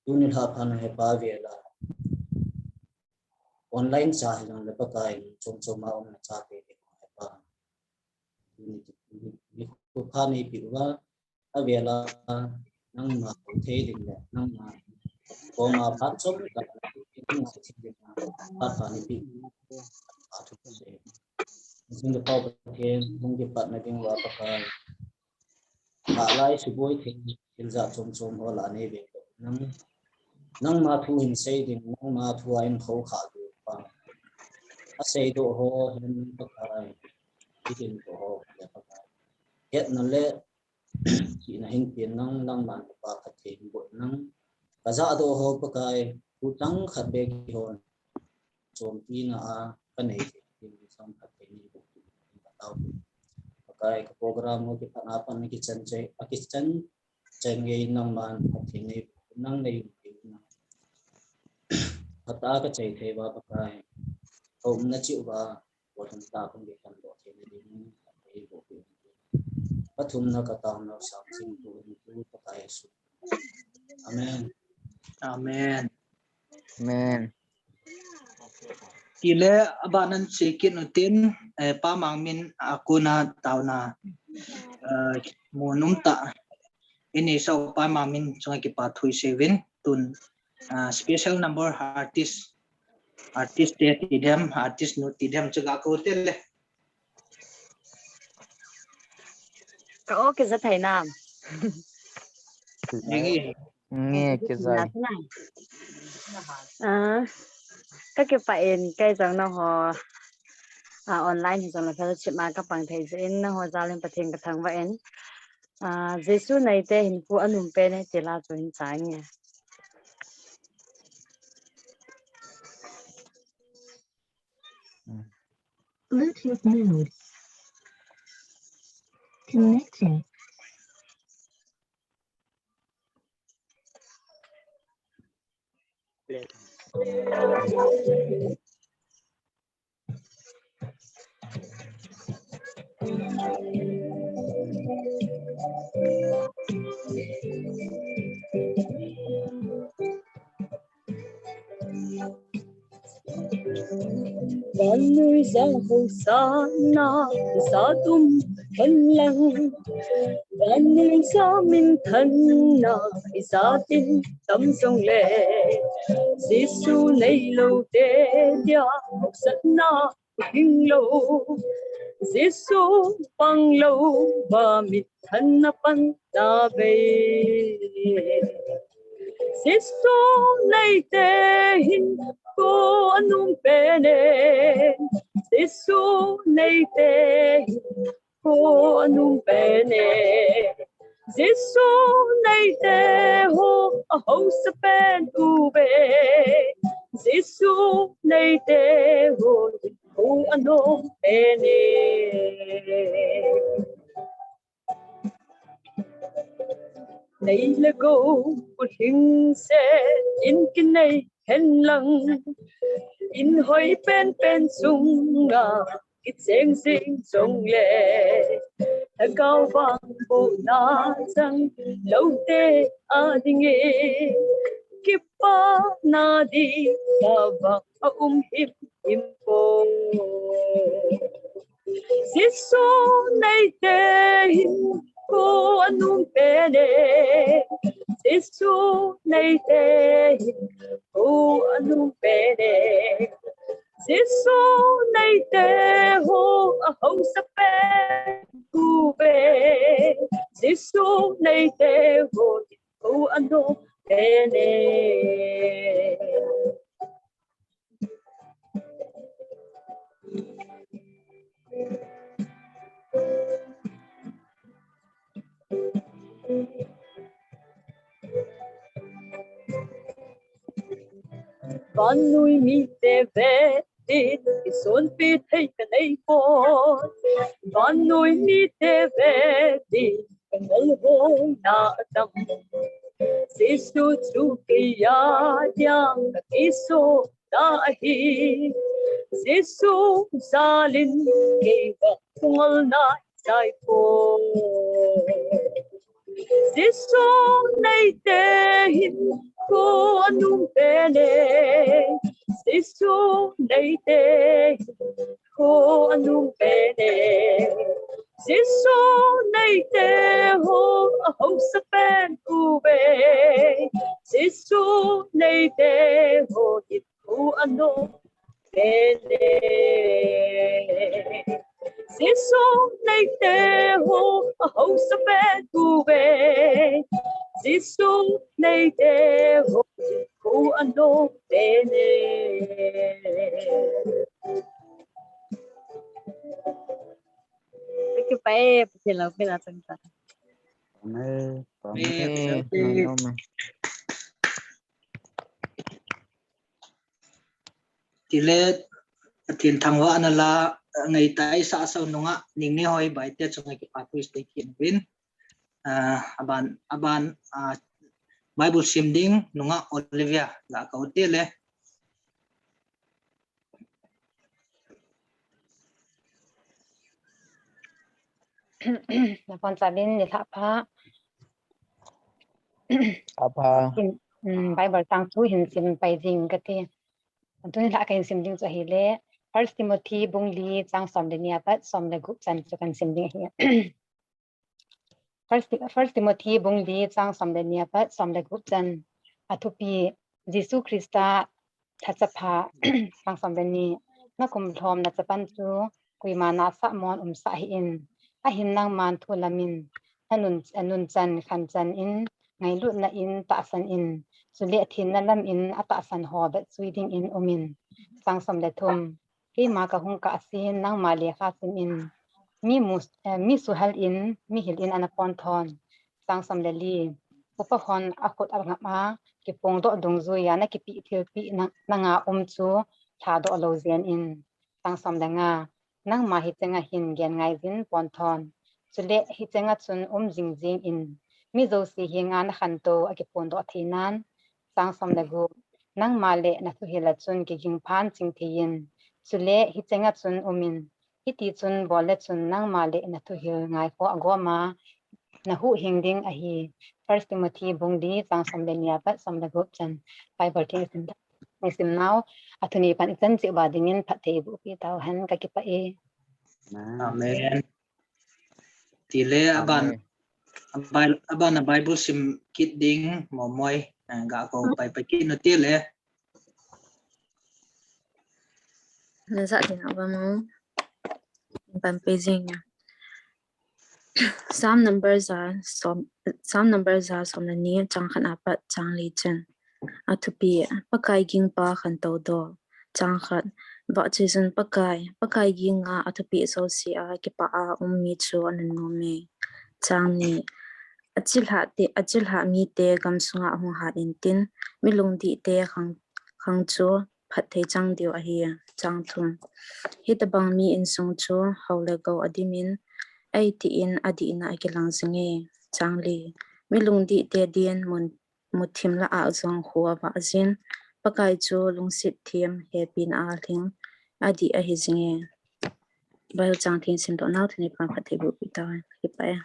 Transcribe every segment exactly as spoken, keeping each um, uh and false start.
Tuni lha pha na hepa vela online cha hijongle Pakai, chom chom a umna chate ding hepa. Tuni nikho pha neipeh uva, avela nangma thei ding le nangma koma phat chomkhat nangma thei ding, phat pha neipeh uva, phat thu se. Sing le pau Pathen, hung kipatna ding uva Pakai. Phat lai suboi thei, thil jat chom chom ho la nei ve nang. Nangma thu hin sei ding, nangma thu a hin khoukhah ding pa. Asei doh ho hin Pakai, ihin doh ho le Pakai. Hetna le chihna hin pen nang, nangma pa Pathen bol nang. Ka jah doh ho Pakai, thu chang khat beh kihon chompina a ka nei thei ding, chang khat thei ni bou ka tao. Pakai, ka program ho kipatna pan kichan chai, a kichan chai ngei nangman Pathen nei, nang nei u nang. Phat a ka chai thei uva Pakai, ka umna cheh uva, ka umna ta kong kikhen doh thei na ding, Pathen bou. Pathumna ka taona u Samson tu in tu Pakai Jesu. Amen. Amen. Amen. Tile aban nan sei kit nu tin, eh, Pa Mangmin a kona taona, eh, mun um tah. Ini so Pa Mangmin chunga kipa thu isei uvin tun, ah, special number artist, artist te ti dem, artist nu ti dem chu ga ko te le. Ka o kija thei nam. Nge, nge, kija. Ah, ka kipah in, kei jong nangho, ah, online hijongle fellowship ma ka pang thei jeh in, nangho jal in Pathen ka thangvah in. Ah, Jesu neite hinkho anom pen e ti la chu hin chang e. Bluetooth mode. Connecting. Vannoi jang haosatna ijat um hen lang, vannoi jang minthanna ijat in tam jongle, Jesu neilou te dia haosatna hing lou, Jesu pang lou va minthanna pan tave. Jesu neite hinkho anom pen e, Jesu neite hinkho anom pen e. Jesu neite ho ahaosa pen uve. Jesu neite ho hinkho anom pen e. Nei le gou, u lhingset in kinei hen lang, in hoi penpen chunga kicheng jing jongle, lhagao vangbohna chang lou te adingin kipana ding tobang aum himhim poi. Jesu neite hinkho anom pen e, Jesu neite hinkho anom pen e. Jesu neite ho ahaosa pen uve, Jesu neite ho hinkho anom pen e. Vannoi mite ve tin isonpi thei kanei poi. Vannoi mite ve tin kangol hona atam. Jesu chu keiya dia kakisona ahi. Jesu jalin keiya kangolna chai poi. Jesu neite hinkho anom pen e. Jesu neite hinkho anom pen e. Jesu neite ho ahaosa pen uve. Jesu neite ho hinkho anom pen e. Jesu neite ho ahaosa pen uve. Jesu neite ho hinkho anom pen e. Thank you, Pai. Pathen loupina chang ta. Amen. Amen. Amen. Amen. Tile, Pathen thangvahna la, ngaitai sasa nunga, Ningnehoi Baite chunga kipathu isei kit uvin. Ah, aban, aban, ah, Bible sim ding nunga Olivia la ka u tile. Napon chavin nilhah pha. Apha. Hin, mm, Bible chang chu hin sim pai ding kati. Tuni nilhah kahin sim ding chu ahile, First Timothy bung li chang som le ni apat som le gup chan chu kahin sim ding ahi. First, First Timothy bung li chang som le ni apat som le gup chan. Athupi, Jesu Christa lhacha pha. Chang som le ni. Nakum lhomna chapang chu koima nahsah mon umsah hih in. Ahin nangman thu lamin, nanun, nanun chan khan chan in, ngailutna in tahsan in, chule thenna lamin atahsan ho vetchui dingin umin. Chang som le thum. Keima kahung kah asin, nangma lekha simin, mi mus-, eh, mi suhel in, mi hil in ana pon thon. Chang som le li. Upa hon akhut angap a, kiphongdoh dungjuiya nakipeh thilpeh na, nanga um chu lhadoh lou jeng in. Chang som le nga. Nangma hichenga hin gen ngaijin pon thon. Chule hichenga chun um jingjing in, mi jouse henga nakhantou akiphondoh theinan. Chang som le gup. Nangma le nathuhil a chun kiging phan ching thei in. Chule hichenga chun umin, hiti chun bol le chun nangma le nathuhil ngaikhoh agoma nahuhhing ding ahi. First Timothy bung li chang som le ni apat som le gup chan. Bible thu isim ta. Isim nau, athuni pan ichan cheh uva dingin phatthei bohpi tauhen, kakipah e. Amen. Tile aban, aban, aban a Bible sim kit ding Momoi, eh, ga ko pai pai kit nu tile. Naja din aba mo. Ban pai jing ya. Psalm number ja som, Psalm number ja som le ni chang khat apat chang li chan. Athupi, Pakai gingpa khantou doh. Chang khat, vahchoiyin Pakai, Pakai ginga athupi jousea kipah a um mi chu anunnom e. Chang ni, achilhah te, achilhah mite gamsunga ahung hat intin, mi lungdihte khang, khang chu phatthei chang diu ahi. Chang thum, hitobang mi insung chu hou le gou adimin, eitin adihna akilang jinge. Chang li, mi lungdihte din mun muthim lah a jong kho avah jin, Pakai chu lungset them hepina a lhing adih ahi jinge. Bible chang theng simdoh nau thuni pan phatthei bohpi tauhen, kakipah e.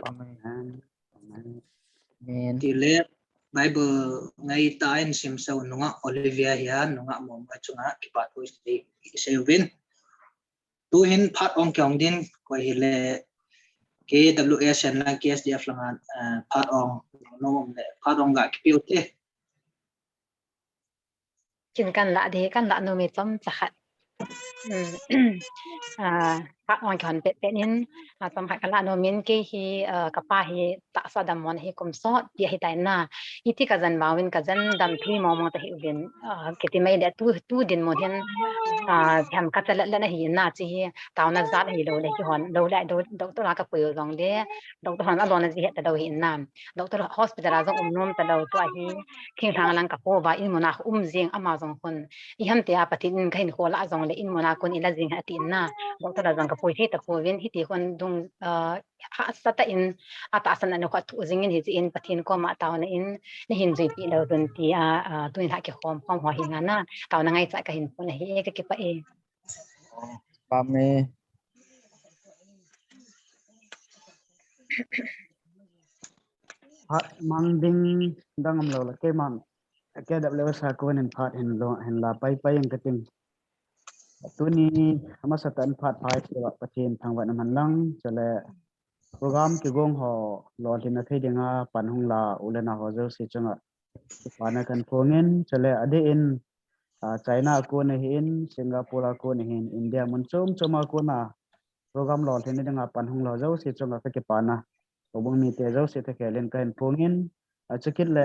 Amen. Amen. Tile Bible ngaita in simsah u nungah Olivia hian nungah Momoi chunga kipathu isei, isei uvin. Tuhin phat ong kihong ding, koi hile K W S and lang K S D F langa, eh, phat ong nom le, phat ong ga kipe u te. Kin kan la di, kan la nom e chomcha khat. Hmm. Ah, phat ong kihon pet pet in, ah, chomkhat ka la nom in, kei hi, ah, ka pa hi tahsa dammo na hi kum sot pi ahi tai na. Hiti ka jen vang uvin ka jen dam thei mong mong ta hi uvin, ah, kiti mai le tu, tu dinmun hin, ah, thiam ka cha let let ahi na, chi hi taona jat ahi lou le kihon lou le do, doctor a ka pui u jong le, doctor hon alona ji het ta lou hi na. Doctor hospital a jong um nom ta lou, tua hi thinglhang lang ka po uva, in mun a um jing ama jong hun. Ihamtia Pathen in ka hinkho la jong le in mun a kon i la jing ahi ati na. Doctor a jong ka pui thei ta pouvin, hiti hun dung, ah, hahsa tah in, atahsan a nikho thu jing in, hiti in Pathen koma taona in, na hin juipi lou dun tia, ah, tuin ha kikhom khom ho hi nga na, taona ngaicha ka hin pun ahi e, kakipah e. Amen. Phat mang ding dang umlou le keiman K W S a konin phat hin lo, hin la pai pai ing kating. Tuni amasa tah in phat pha iseuvin Pathen thangvah in umhen lang, chule program kigong ho lolhinna thei dinga pan hung la u le nao ho jouse chunga kipana kahin phong in, chule adeh in, ah, China a kon ahin, Singapore a kon ahin, India mun chom chom a kon a program lolhinna dinga pan hung la ho jouse chunga kakipana, houbung mite jouse thakhel in kahin phong in, ah, chukit le,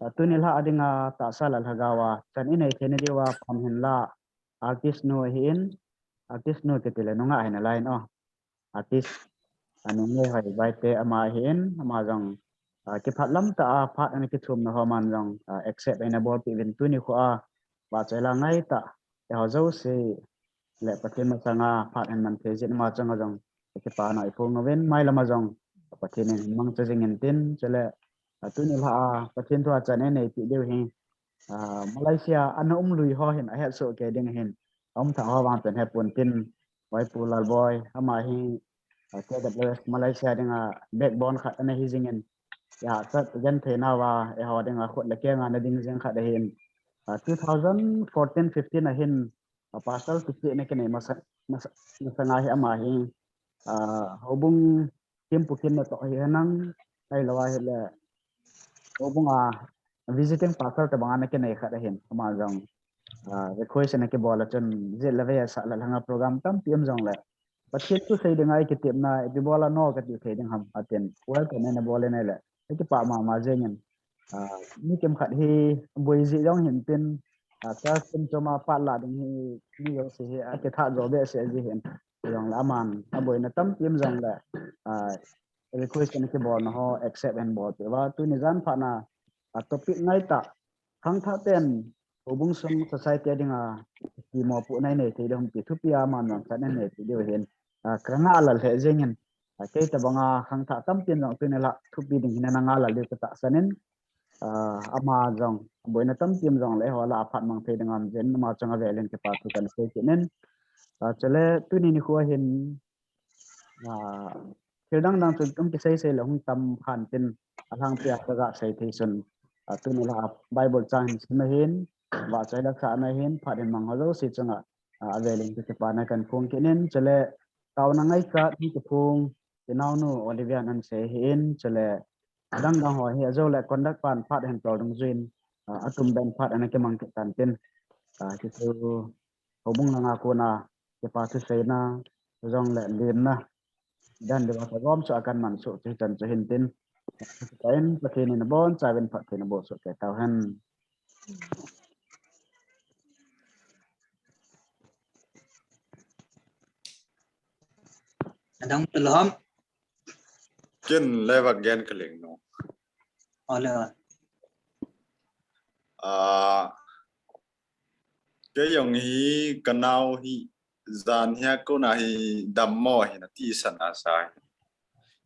ah, tuni lha a dinga tahsa le lhagao a chan inei theina diuva pan hin la artist nu ahin, artist nu kiti le nungah hi nalai in, oh, artist, ah, Nungngaihoi Baite ama ahin, ama jong, ah, kiphat lam tah a phat ana kithumna ho aman jong, ah, accept ana bolpeh uvin tuni kho a vahchoi la ngaitah eiho jouse le Pathen masanga phat ahin man thei jeh in ama chunga jong kipana iphong uvin, mailam a jong Pathen in hin mangcha jing intin, chule, ah, tuni lha a Pathen thu a chan eineipeh diu hi, ah, Malaysia a ana um lui ho hin ahet soh kei ding ahin, aum thah ho vang chun hepon tin, Pu Lalboi, ama hi, ah, K W S Malaysia dinga backbone khat ana hi jing in, ya, chat genthei nauva eiho dinga khut le keng a ana ding jing khat ahin, ah, two thousand fourteen fifteen a hin, ah, pastor kichihna kinei masa, masa, masanga hi ama hi, ah, houbung thempu kinna toh hi henlang, ahilou ahile houbung a visiting pastor tobang ana kinei khat ahin, ama jong, ah, request ana kibol a chun, jet le vei a sah le lhanga program tampi um jongle, Pathen thusei dinga ikitepna ipi bol a no kati thei ding ham atin, welcome ana bol in ahile, akipah mama jeng in, ah, mi kimkhat hi boi jeh jong hintin, ah, church chom chom a phat la ding hi mi jouse hi akithah jo behseh ji hin, jongle aman aboina tampi um jongle, ah, request ana kibolna ho accept ahin bolpeh uva, tuni jan phat na, ah, topic ngaitah, khangthah ten houbung sung society a dinga kimopohna inei thei diu ham ti thupi a aman jong chan anei thei diu ahin, ah, kangah lal lheh jeng in, ah, kei tobanga khangthah tampi in jong tuni la thupi ding hin ana ngah lal diu katahsan in, ah, ama jong boina tampi um jongle eiho lah a phat mang thei ding aum jeh in ama chunga velin kipa thu kahin sei kit in, ah, chule tuni nikho a hin, ah, thil dang dang chu hung kisei sei le hung tam khan tin, alhangpi a kaga sei thei chun, ah, tuni la Bible chang hin sim ahin, vahchoi la sahna ahin, phat hin mang ho jouse chunga, ah, avelin kakipana kahin phong kit in, chule taona ngaichat hung kiphong, i naonu Olivia in ahin sei ahin, chule adang dang ho hi ajou le conduct pan phat ahin tol dungjuiyin, ah, atum ben phat ana kimang kit tan tin, ah, hichu houbung langa kona kipa thuseina, jongle lemna, dan diuva kagom chu akan man soh chu hichan chu hintin, tain Pathen in abonchauvin phatthei naboh soh kei tauhen. Adang talom. Ken le vak gen kaling nu. Ole. Ah, kei jong hi kanao hi jan hia kona hi dammo hi nati sana sa hi.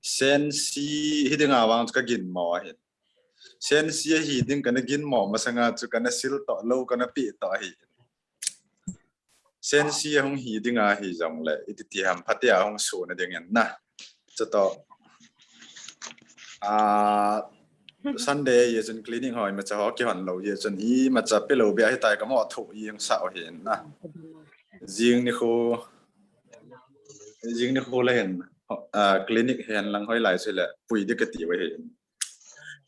Sense hi dinga vang chu kagin mo hi. Sense hi ding kana gin mo masanga chu kana sil toh lou kana pe toh hi. Sense ahung hi dinga hi jongle, iti ti ham phatea hung suna dingin na. Chutoh, ah, Sunday a chun clinic ho imacha ho kihon lou a chun imacha pe lou beh ahitai kamo thu i hung sa u hin na. Jing nikho, jing nikho le hin, ah, clinic hen lang hoilai chu le pui ding kati u hin.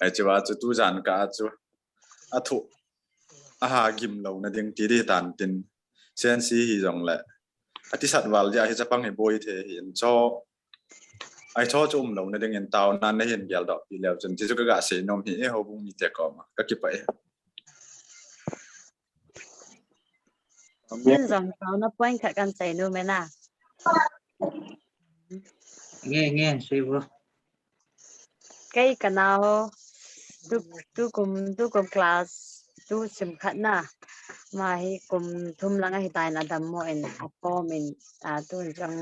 Ai chu a chu tujan ka chu athu aha gim louna ding ti di tan tin, Sense hi jongle atisat val dia hi chapang hi boi thei hin cho, ai cho chu um louna dingin taona nahin geldoh pi leu chun ti chu kaga sei nom hi e, houbung mite koma kakipah e. Min jong taona point khat kan sei nom e na. Nge, nge, sei vo. Kei kanao, tu, tukum, tukum class two sim khat na. Ama hi kum thum lang ahitai na, adammo in, apomin, ah, tun jong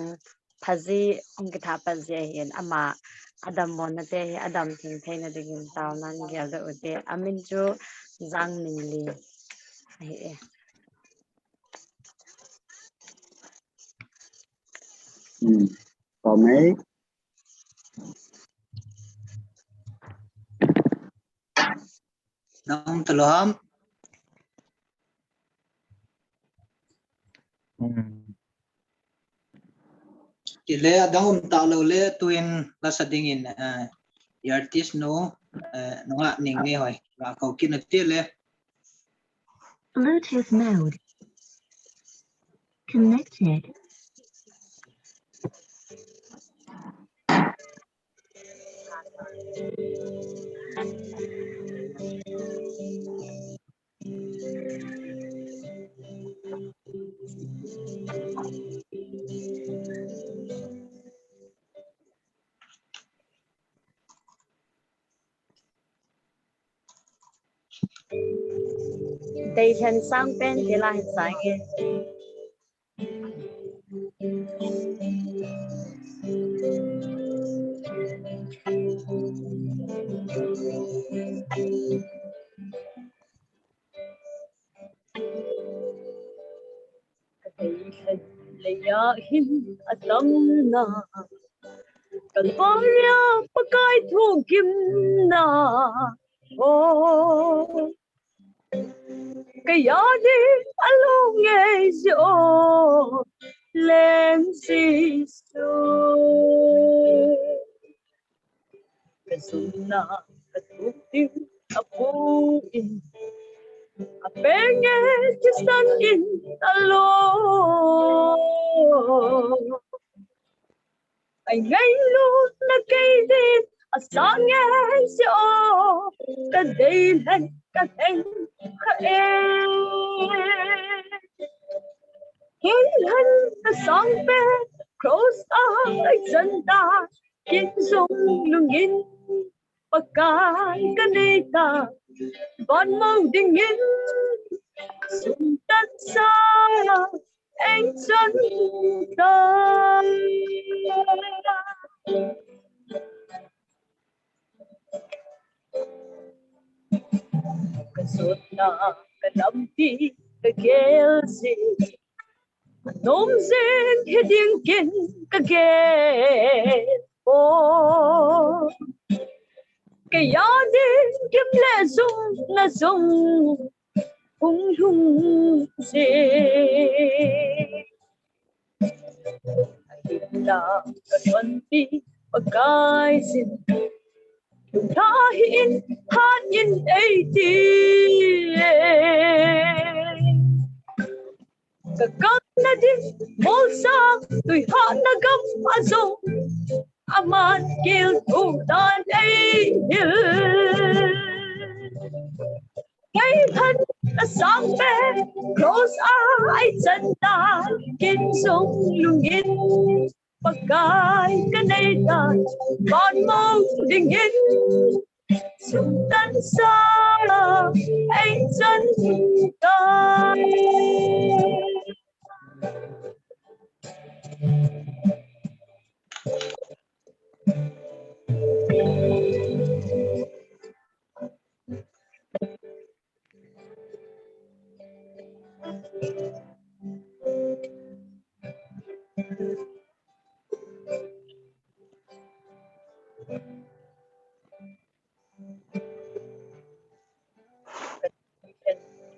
phaji, hung kitha phaji ahin, ama adammona te hi adam theng theina dingin taona geldoh u te. Amin chu Jangminli ahi e. Hmm. Kome. Nang talou ham. Hmm. Chule adang um talou le tuin lasa dingin, eh, artist nu, eh, nunga ning ni hoi. Ra ko kin a ti le. Bluetooth mode. Connected. Dei lhen sang pen, dei la hin sang e. Ka dei lhen leiya hin atamna, Kalvaria Pakai thugimna, oh, kei a ding alhung e Jesu, Leng Jesu. Ka jumna ka tup ding apuin, apeng e thisan in alou. Ai ngailutna kei din asang e Jesu, ka dei lhen ka lhen kha e. Kei lhen ka sang pen, cross a ai chan ta, kin jong lungin Pakai ka nei ta, van mou dingin sum tan sa ei chan ta. Ka jotna ka lampi ka gel jing, nom jing hi ding kin ka gel. Oh, kei a ding gim le jung na jung hung lhung jing. Ahinla ka tonpi Pakai jin, lungtha hih in, hat in ei ti e. Ka kamna ding molsang tui hatna gam a jong, aman giltou dan ei hil. Kei lhen ka sang pen, cross a ai chan ta, kin jong lungin Pakai ka nei ta, van mou dingin sum tan sa ei chan ta.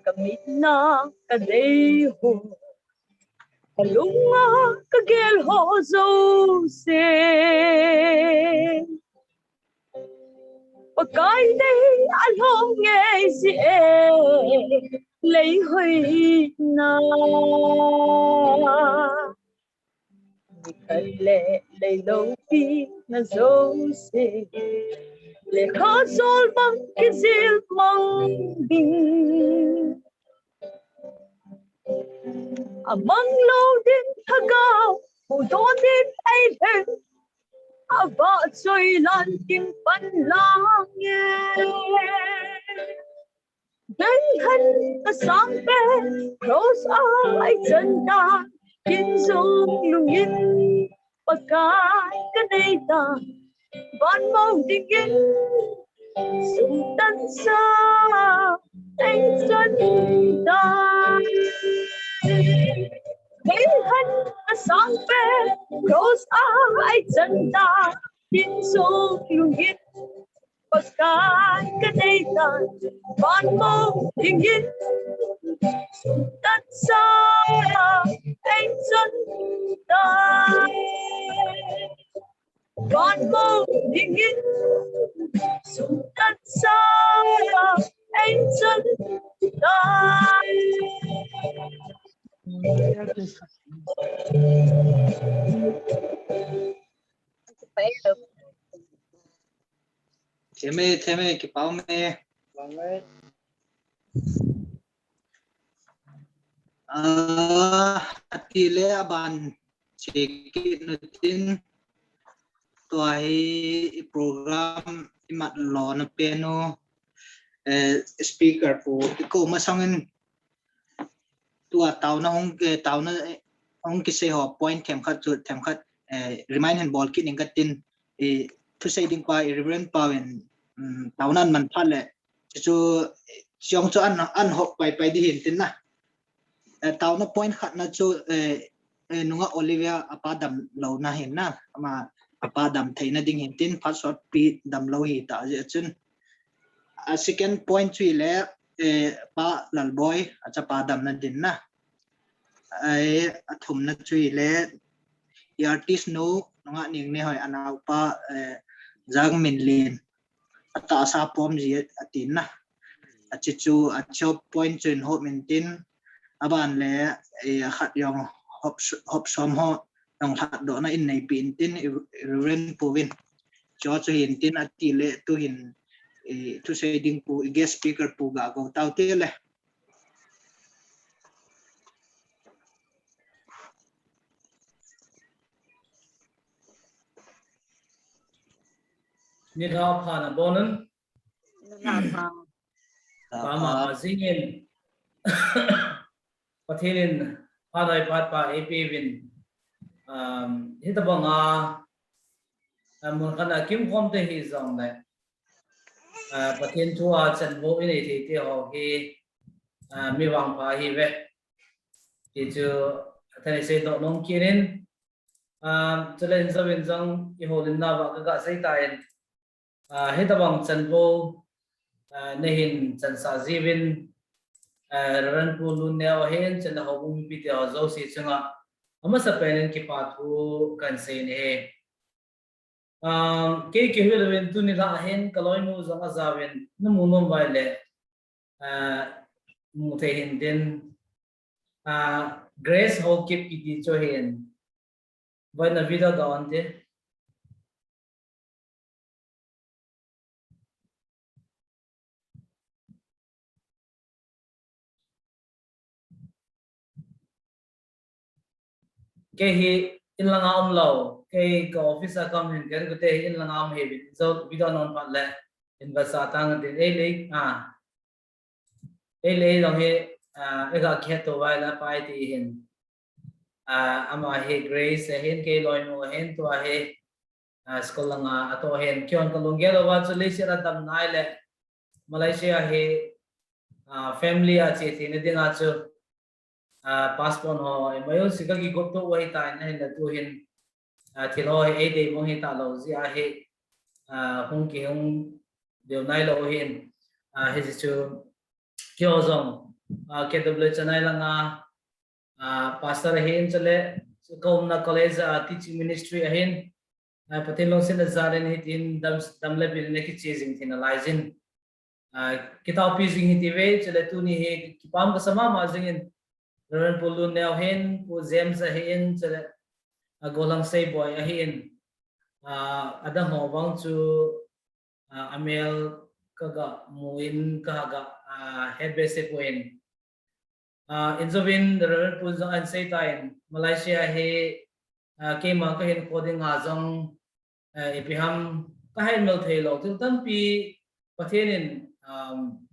Ka mitna ka dei ho, ka lunga ka gel ho jouse, Pakai dei alhung e ji e, lei hoina. Ni khat le lei loupi na jouse, lekha jol bang kijil mang ding. Amang lou ding lhagao, pu don ding ei lheng, avahchoi lan ding pan lang e. Dei lhen ka sang pen, cross a ai chan ta, kin jong lungin Pakai ka nei ta, van mou dingin sum tan sa ei chan ta. Dei lhen ka sang pen, cross a ai chan ta, kin jong lungin Pakai ka nei tan, van mo dingin, sum tatsah a ei chon tai. Van mo dingin, sum tatsah a ei chon tai. Theme, theme, kipah ume. Ah, atile aban chekit nutin, tua hi i program i mat lona penu, eh, speaker pu i ko masangin, tua tauna hung, eh, tauna, eh, hung kisei ho point themkhat chu, themkhat, eh, remind hin bol kit ning katin, eh, thusei ding pa, i Reverend Pau in, um, tauna an man phat le, chu, chu, eh, chiong chu an, an hop pai pai di hin tin na. Eh, tauna point khat na chu, eh, eh, nunga Olivia apa dam lou na hin na, ama apa dam theina ding hin tin, phat sot pi dam lou hi ta jeh chun. A second point chu ile, eh, Pa Lalboi, achapa damna din na. Eh, athumna chu ile, i artist nu, nunga Ningnehoi anaupa, eh, Jangminlen, atahsa pom ji atin na. Achi chu, achi point chu in hop in tin, aban le, eh, akhat jong hop, hop som ho, jong lhatdohna in neipi in tin, i, i Reverend Pu vin. Chu chu hin tin atile tu hin, eh, thusei ding pu, i guest speaker pu ga go tau te le. Nilhah pha nabon un. Nilhah pha. Pha mama jingin. Pathen in phat hoi phat pha eipeuvin. Um, hitabanga, um, mun khat a kimkhom te hijongle, uh, Pathen thu a chanvo inei thei te ho hi, uh, mi vangpha ahiuve. Ti chu, atani seidoh nom kit in, um, chule injou in jong i houlimna uva kaga sei tan, ah, hitabang chanvo, ah, nahin chansah jiuvin, ah, Reverend Pu Lunneo ahin, chule houbung mipite ho jouse chunga, amasapen in kipa thu kahin sei in ahi. Ah, kei kihil uvin tuni lha hin kaloinu jong ajauvin, namu nom uva ile, ah, mu thei hin tin, ah, Grace Haokip kiti chu ahin, Vai na video ga on te. Kei hi inlanga um lou, kei ka office a ka um hin, kei kute hi inlanga um hi, video, video non pat le, in ba sa tang tin, ei lei, ah. Ei lei jong hi, ah, ei ga kihet to vai la pai ti hin. Ah, ama hi Grace ahin, kei loinu ahin, tua hi, ah, school langa atoh ahin. Kihon kalunggel uva chu leiset a dam nai le Malaysia hi, ah, family a che theina dinga chu, ah, passport ho, email si ka kigop to uva hitan, ahinla tu hin, ah, thil ho hi eidei mong hita lou jeh a hi, ah, hung kihung deu nailou hin, ah, hiche chu keiho jong, ah, K W Chennai langa, ah, pastor ahin chule, ka umna college, ah, teaching ministry ahin, ah, Pathen lungsetna jal in hitin dam, dam le bil in kiche jing theina lai jin. Ah, kitaopi jing hite ve, chule tuni hi kipah kasa mama jingin, Reverend Pu Lunneo ahin, Pu James ahin, chule, ah, Golang Seiboi ahin, ah, adang ho vang chu, ah, amel kaga mu in kaga, ah, het behseh poi. Ah, injouvin Reverend Pu jong ahin sei tan, Malaysia hi, ah, keima kahinkho dinga jong, ah, ipi ham kahemil thei lou. Thil tampi Pathen in, um,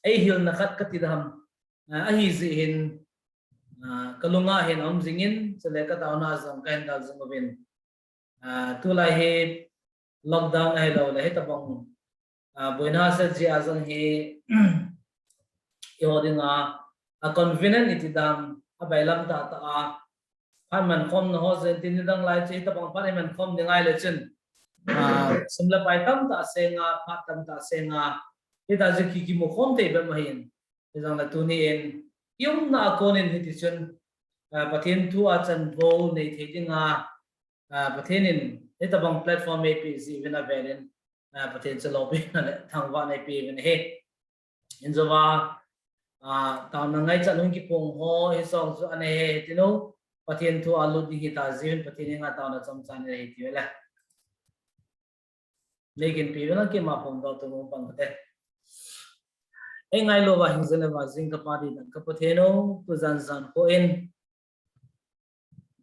eihilna khat kati dam, ah, ahi jeh hin, ah, kalunga hin aum jingin, chule kataona jong kahin dal jing uvin. Ah, tulai hi lockdown ahilou le hitabang, ah, boina set jeh a jong hi, eiho dinga, a convenient iti dam, abailam tahtah a, phat mankhomna ho jong tin nidang lai chu hitabang phat imankhom ding ahile chun, Ah, sum le pai tamtah asenga, phat tamtah asenga, hita chu ki, kimu khom thei bep ahin. Hijongle tuni in, i umna a konin hiti chun, ah, Pathen thu a chanvo nei thei dinga, ah, Pathen in hitabang platform eipeh jeh uvin avelin, ah, Pathen chu loupina le thangvahna eipeh uvin ahi. Injouva, ah, taona ngaichat hung kiphong ho, hiche jong chu ana he, he tin u, Pathen thu a lut ding hita jeh in Pathen henga taona chomcha nei hiti uvin le. Nei ginpi uvin lang keima phongdoh tou mong pang kate. Ei ngailouva hing jing le vajing ka Pa ding dan ka Pathen u, tujan jan kho in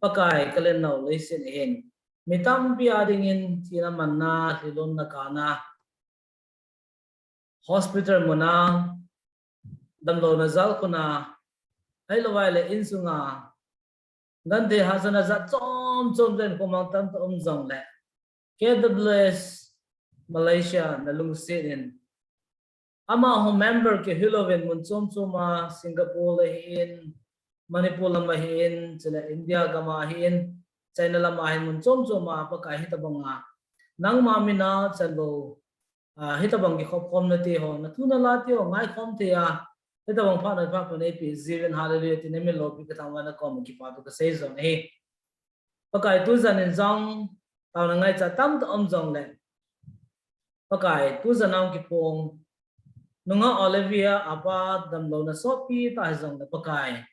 Pakai ka len nau leiset hin mi tampi a dingin thina manna, lhilunna kana, hospital muna, damlouna jalkhuna, ahilou vai le insunga, genthei hahsatna jat chom chom ten khomang tamtah um jongle, K W S Malaysia na lungset in, amaho member keu hilouvin mun chom chom a, Singapore le hin, Manipur lam a hin, chule India gam a hin, China lam a hin, mun chom chom a Pakai hitabanga nangma mina chanvo, ah, hitabang kikhop khomna te ho, na thu na la te ho ngaikhom thei a, hitabang phat na phat pha neipeh jeh uvin, hallelujah, tin na min loupi ka thangvahna kom kipah thu ka sei jong ahi. Pakai tujan in jong, taona ngaichat tamtah um jongle, Pakai tujan a hung kiphong nungah Olivia a pa damlouna sotpi tah hijongle Pakai,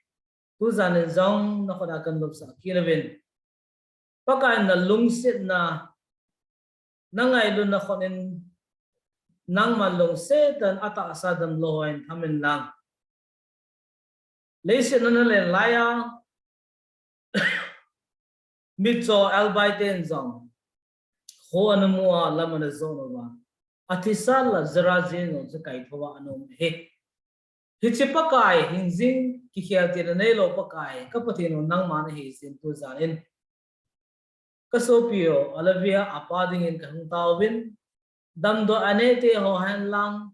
tujan in jong na khut a kan lupsah kit uvin. Pakai na lungsetna, na ngailutna khut in nangman lungset tah in atahsa damlou ho in tham in lang. Leiset a na len lai a, mitcho elbai ten jong kho ana mu a, lam ana jon uva, athisa la jera jeng jong chu kaithou a ana um ahi. Hiche Pakai, hingjing kikhel tina neilou Pakai, ka Pathen u nangma nahi jeh in tujan in, ka sopi u Olivia a pa dingin ka hung taovin, damdoi a nei te ho hen lang,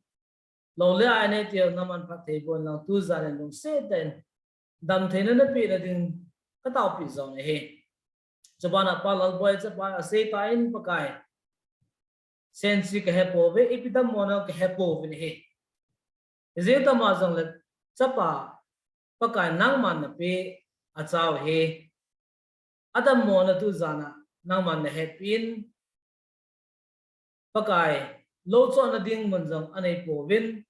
lou le a nei te ho naman phatthei boh in lang, tujan in lungset tah in damtheina napeh na ding ka taopi jong ahi. Chubana Pa Lalboi chapa asei tan Pakai, sense ka hepouve, ipi dammona ka hepouvin ahi. Ijeh inem itile chapa Pakai nangman napeh a chau ahi. Adammona tujan a nangman nahetpi in, Pakai, lou chohna ding mun jong anei pouvin,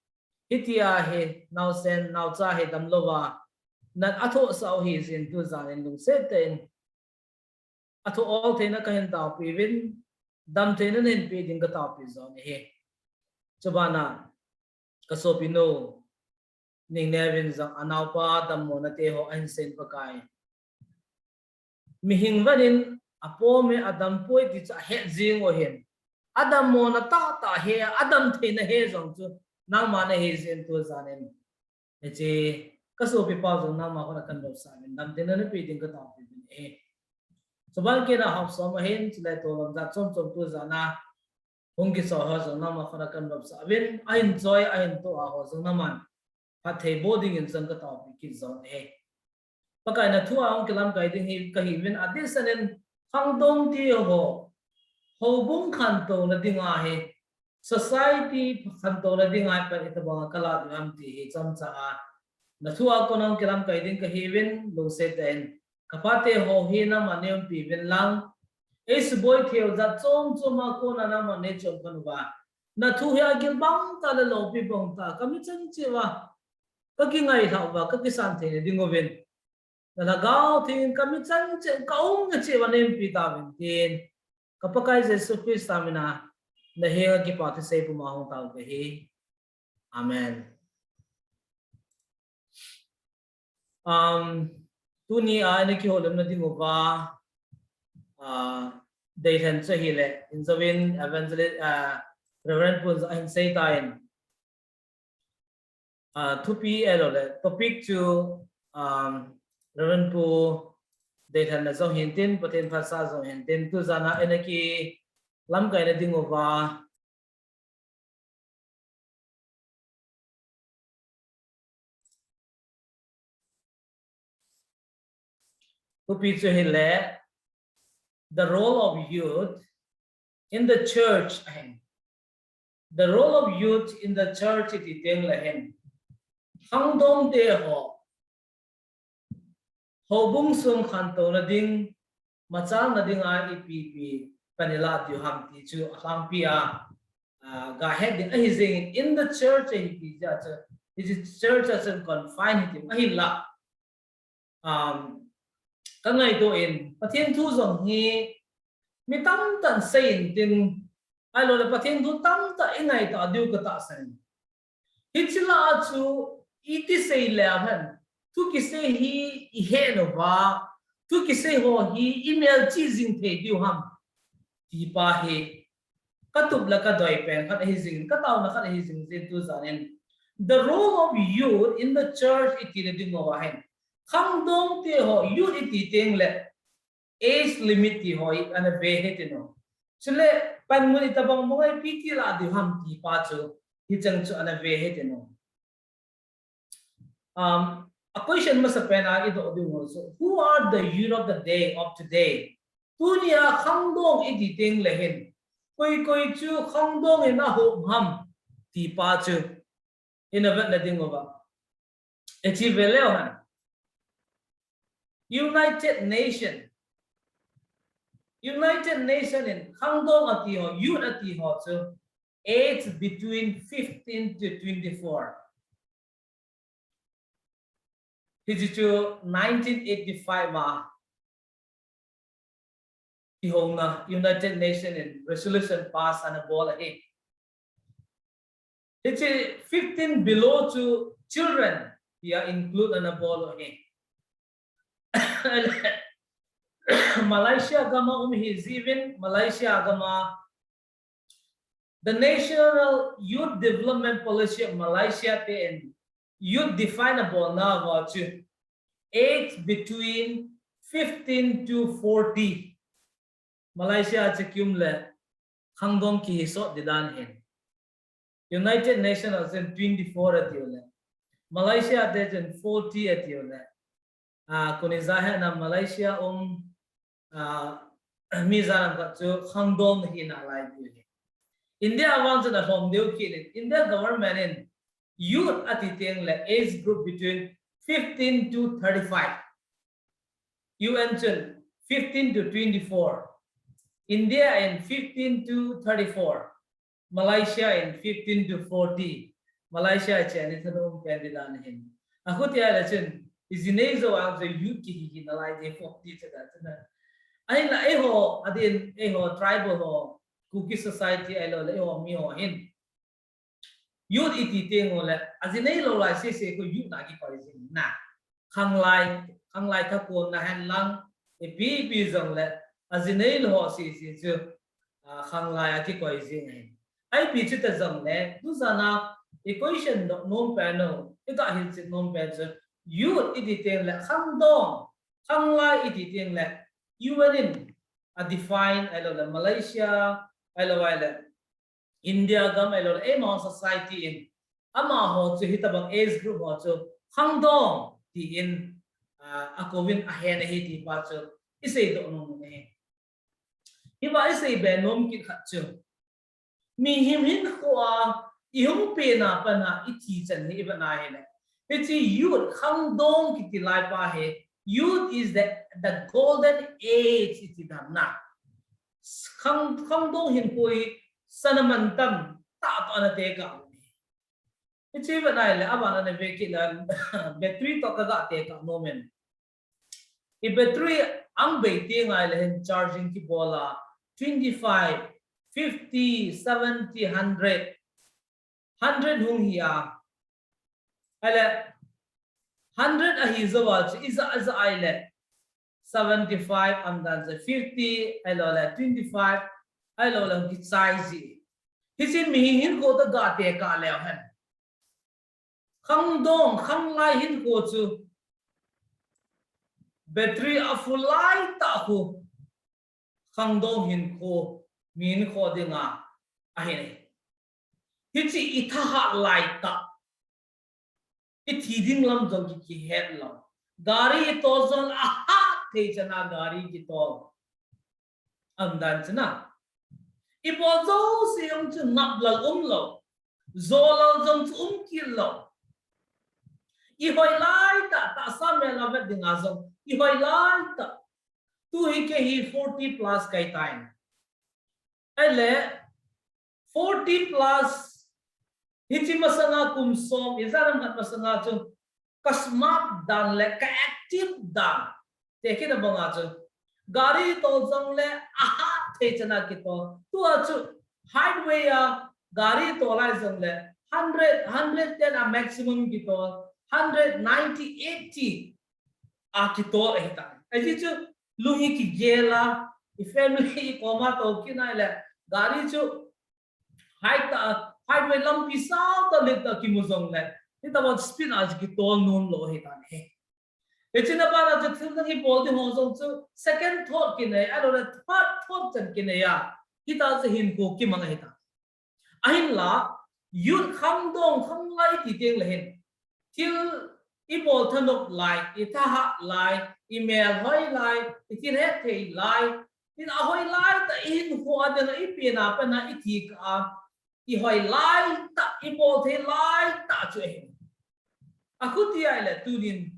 hitia hi naosen naocha hi damlouva nat athohsah u ahi jeh in tujan in lungset tah in athoh ol theina kahin taopi uvin, damtheina nahin peh ding ka taopi jong ahi. Chubana ka sopinu Ningneo vin jong anaopa dammona te ho ahin seiyin Pakai, mihing venin apom e, adampoi ti chu ahet jing u ahin, adammona tahtah he, adamtheina he jong chu nangma nahi jeh in tujan in, hiche ka sopipa jong nangma khut a kan vopsah uvin, damtheina napeh ding ka taopi uvin ahi. Chuban kit a hapsom ahin, chule tolam jat chom chom tujan a hung kichoi ho jong nangma khut a kan vopsah uvin, ahin choi ahin toh a ho jong nangman phatthei boh dingin jong ka taopi kit jong ahi. Pakai, nathua hung kilamkai ding hi kahiuvin, adehset in khangdong ti ho, houbung khantouna dinga hi, society khantouna dinga hi, pan itobang a kalah diu ham ti hi chomcha a nathua kon hung kilamkai ding kahiuvin, lungset tah in ka pate ho hi nangman neiumpi uvin lang, eisuboi theiyu jat chom chom a kona nangman neichom khen uva, nathu hi agil bang tah le loupi bang tah, kamichan cheh uva kakingailhah uva kakisan theina dinguvin, nalhagao Theng in kamichan cheh, kaumna cheh uva neiumpi tauvin tin, ka Pakai Jesu Christa mina nahenga kipa thusei puma hung tao kahi. Amen. Um, tunia eina kihoulimna dinguva, uh, deilhen chu ahile, injouvin Evangelist, uh, Reverend Pu in ahin seitan, uh, thupi ahiloule topic chu, um, Reverend Pu deilhenna jong hintin, Pathen phatsah jong hintin, tujana eina kilamkaina dinguva, thupi chu ahile, the role of youth in the church ahin. The role of youth in the church iti teng le hin, khangdong te ho, houbung sung khantouna ding, machalna dinga ipi ipi pan ilah diu ham ti chu alhangpi a, ah, gahet ding ahi jing in, in the church ahi ti jeh a chu, hiche church a chun confine hiti ahinla. Um, ka ngaito in, Pathen thu jong hi mi tamtah in sei intin, ahilou le Pathen thu tamtah i ngaito diu ka tahsan in. Hiche lah a chu iti sei le hen, thu kisei hi i he uva, thu kisei ho hi i melchih jing thei diu ham ti pa hi ka tup le ka doi pen khat ahi jing, ka taona khat ahi jing jeh in tu jan in, the role of youth in the church iti le ding uva hin, khangdong te ho youth iti teng le age limit ti ho hi ana ve hih in ahi. Chule panmun itobang bang a ipi ti lah diu ham ti pa chu hicheng chu ana ve hih in ahi. Um, a question masa pen a i doh diu chu, who are the youth of the day, of today? Tuni a khangdong iti teng le hin, koi koi chu khangdong in ahom ham ti pa chu i na vetna ding uva. Hiche ve leu hen, United Nation, United Nation in khangdong ati ho, youth ati ho chu age between fifteen to twenty-four. Hiche chu nineteen eighty-five a kihona United Nation in resolution pass ana bol ahi. Hiche fifteen below chu children tia include ana bol ahi. Malaysia gam a um hi jeh in, Malaysia gam a the National Youth Development Policy of Malaysia te in youth define a bolna uva chu age between fifteen to forty. Malaysia a chu kium le khangdong kihi sot di dan hin. United Nations a chun twenty-four atiu le, Malaysia te chun forty atiu le. Ah, kuni ja hena Malaysia um, ah, mi ja lam khat chu khangdong hina lai tiu hi. India vang chun alhom deu kit in, India government in youth ati teng le age group between fifteen to thirty-five. U N chun fifteen to twenty-four. India in fifteen to thirty-four. Malaysia in fifteen to forty. Malaysia chen ni thanung pen di dan hin. Akhuti a le chun, i jinei jo ang jo youth kihi hi nalai de forty che da chun. Ahinla eiho, adin eiho tribal ho, Kuki society ahilou le eiho mi ho hin. Youth iti teng u le, ajinei lou lai sese khu youth na kikoi jing na. Khanglai, khanglai thakon na hen lang, ipi ipi jong le, ajinei lou ho sese chu, ah, khanglai a kikoi jing ahi. Ipi chu ta jong le, tu jan a, i question doh nom pen u, i ga hilchet nom pen chu, youth iti teng le, khangdong, khanglai iti teng le, U N in, a define, ahilou le, Malaysia, ahilou le, India gam ahilou le, eima society in, amaho chu hitabang age group ho chu khangdong tin, ah, akou in ahen ahi ti pa chu i seidoh nom u ahi. Hiva i seibe nom kit khat chu, mihem hinkho a i hung pen a pat a i thi chan hi i vet na hile, hiche youth khangdong kiti lai pa hi, youth is the, the golden age iti dan na. Khang, khangdong hinkho hi sana mantam tah toh ana tekah u ahi. Hiche vet na hile, aban ana ve kit le, battery toh ka ga tekah nom in. I battery ang bei teng ahile hin charging kibol a, twenty-five, fifty, seventy, hundred. Hundred hung hi a. Ahile, hundred ahi jou a chu, i ja, i ja ahile, seventy-five, aum dan chu fifty, ahilou le twenty-five, ahilou le kichai ji. Hiche mihem hinkho toh ga tekah leu hen, khangdong, khanglai hinkho chu battery a full lai tah khu khangdong hinkho, mi hinkho dinga ahi. Hiche i thahat lai tah, i thi ding lam jong ki, kihet lou. Gari i tol jong le ahat thei chan a gari kitol. Aum dan chu na. Ibol jouse jong chu naplal umlou. Jolal jong chu umkit lou. Ihoi laitah, tahsa mel a vet dinga jong ihoi laitah. Tu hi kei hi forty plus kahitan. Ahile forty plus, hiche masanga kum som, ijat ham khat masanga chu ka smart dan le ka active dan, tekhin abanga chu gari tol jongle ahat thei chana kitol. Tua chu highway a gari tol lai jongle hundred, hundred ten a maximum kitol, hundred, ninety, eighty a kitol ahitan. Ajeh chu lung hi kigel a, i family i koma tol kit nai le, gari chu high ta, highway lampi sao tah le tah kimu jongle, hitabang speed a chu kitol nom lou ahitan ahi. Hiche na bana chu thil dang ibol ding ho jong chu second thought kinei, ahilouleh third thought chan kinei a, hitia chu hinkho kimang ahitan. Ahinla, youth khangdong khanglai ti teng le hin, thil ibol thanop lai, ithahat lai, imelhoi lai, ithil hetthei lai, in ahoi laitah, ihinkho a dinga, ipen a pat a, ithikah a ihoi laitah, ibol thei laitah chu ahi. Akhuti ahile tunin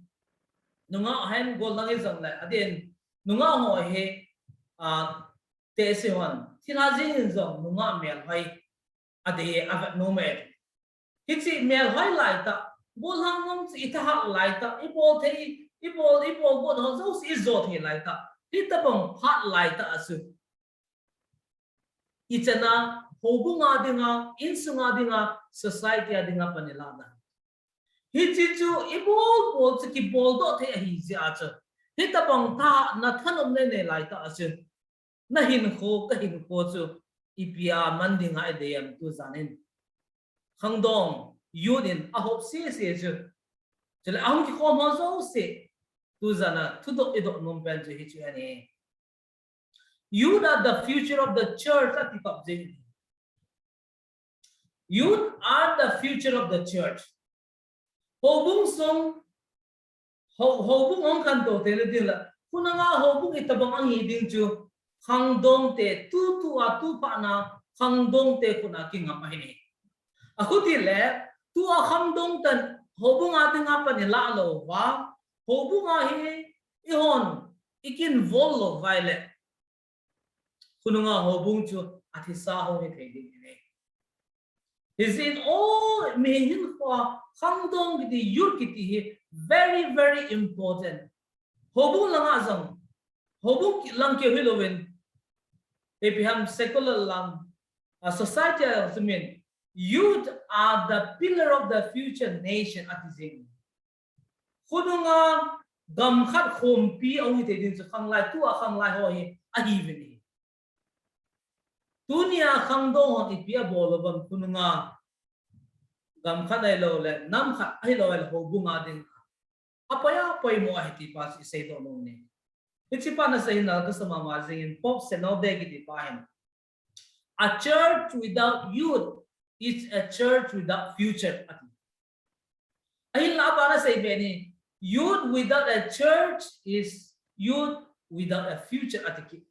nungah hen gollhang hijongle, adeh in nungah ho hi, a, tehse hon thilha jeng in jong nungah melhoi adei, avet nom e. Hiche melhoi laitah, gollhang nom chu ithahat laitah, ibol thei, ibol, ibol got ho jouse ijo thei laitah, hitabang phat laitah a chu ichan a houbung a dinga, insung a dinga, society a dinga pan ilah dan. Hiche chu ibol bol chu kibol doh thei ahi jeh a chu, hitabang thahatna thanom nei nei laitah a chu, nahinkho, kahinkho chu ipi a man dinga idei em tujan in? Khangdong, youth in ahop sese chu. Chule ahung kikhom ho jouse, tujan a thudoh idoh nom pen chu hichu ahi. Youth are the future of the church, ati pap jeng. Youth are the future of the church. Houbung sung, hou-, houbung hung khantou theina ding le, khonunga houbung itabang ahi ding chu, khangdong te, tutu a, tuphat na khangdong te khut a kingam ahi. Akhuti le, tua khangdong ten houbung a dinga pan ilah lou uva, houbung a hi ihon ikinvolve lou uva ahile, khonunga houbung chu athisa hung hithei ding ahi. Hijeh in, o, mihem hinkho a khangdong kiti, youth kiti hi very, very important. Houbung langa jong, houbung ki-, lang keu hilouvin, ipi ham secular lang, a, society a jong chu min, youth are the pillar of the future nation, ati jing. Khonunga gam khat khompi ahung hithei ding chu khanglai, tua khanglai ho hi ahiuvin ahi. Tunia khangdong hon ipi abol uvem, khonunga gam khat ahilouleh nam khat ahilouleh houbung a ding apoi a poimo ahi ti pa chu isei doh nom e. Hiche pa nasei hinal kasa mama jingin Pope Synod kiti pa hin, "A church without youth is a church without future," ati. Ahinla abana asei beh in, "Youth without a church is youth without a future," ati kit.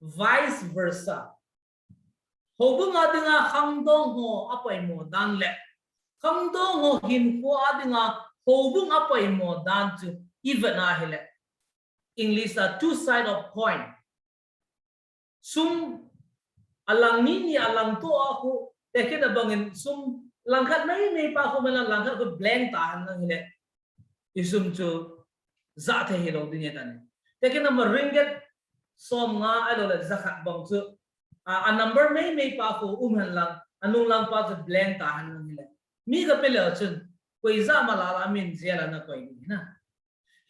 Vice versa. Houbung a dinga khangdong ho apoimo dan le khangdong ho hinkho a dinga houbung apoimo dan chu ivet na ahile, English a two side of coin. Sum alang ni ni alang to a khu, tekhin abangin sum langkhat mei mei pa khu mela langkhat khu blank ta hen lang hile, isum chu ja thei hilou ding ahitan. Tekhin ama ringgit som nga ahilouleh ja khat bang chu, a, a number mei mei pa khu um hen lang, anung lang pa chu blank ta hen lang hile, mi kape leu chun koi ja mala la min jia la na koi ding na.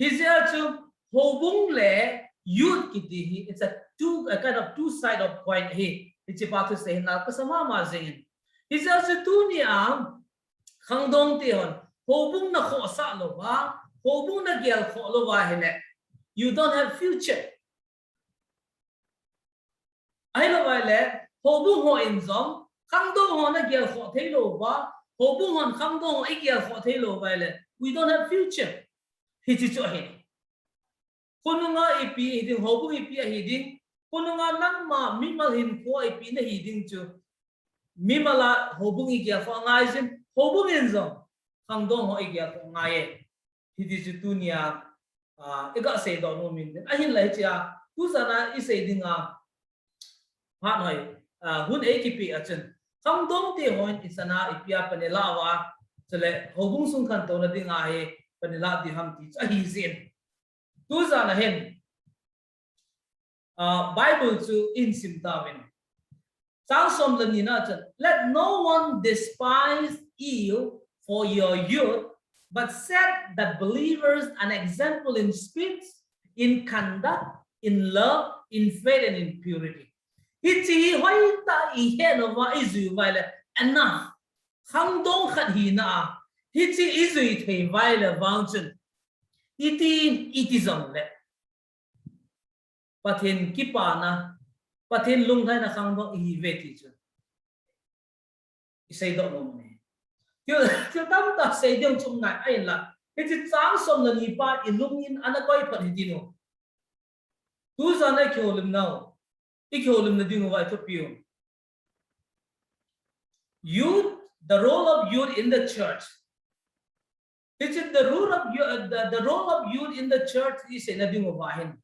Hijeh a chu houbung le youth kiti hi, it's a two, a kind of two side of coin hi. Hiche pa thusei hinal kasa mama jingin. Hijeh a chu tunia khangdong te hon houbung nakhohsah louva, houbung nagelkhoh louva ahile, you don't have future. Ahilouva ahile, houbung hon jong khangdong ho nagelkhoh thei louva, houbung hon khangdong ho igelkhoh thei louva ahile, we don't have future. Hiche chu ahi. Khonunga ipi hiding, houbung ipi ahiding, Khonunga nangma mimal hinkho ipi nahi ding chu, mimal a houbung igel kho angai jin, houbung in jong khangdong ho igel kho angai e. Hiti chu tunia, ah, iga seidoh nom in tin. Ahinla hichea, tujan a isei dinga, phat hoi, ah, hun eikipeh a chun, khangdong te hon ichan a ipi a pan ilah uva, chule houbung sung khantouna dinga hi pan ilah diu ham ti chu ahi jin. Tujan a hin, ah, Bible chu ihin sim tauvin. Chang som le ni na chun, "Let no one despise you for your youth, but set the believers an example in speech, in conduct, in love, in faith, and in purity." Hiche hi hoitah a ihet uva, ijui uva ahile, enough. Khangdong khat hina a, hiche ijui thei uva ahile vang chun, iti, iti jongle, Pathen kipana, Pathen lunglhaina khangdong ihiuve ti chu iseidoh nom e. Thil, thil tamtah sei ding chu um nai, ahinla, hiche chang som le ni pa ilungin ana koi phat hiti nu. Tujan a ikihoulimnau, ikihoulimna diu va ithupiu. Youth, the role of youth in the church. Hiche the role of youth, uh, the, the role of youth in the church iseina diu va hin,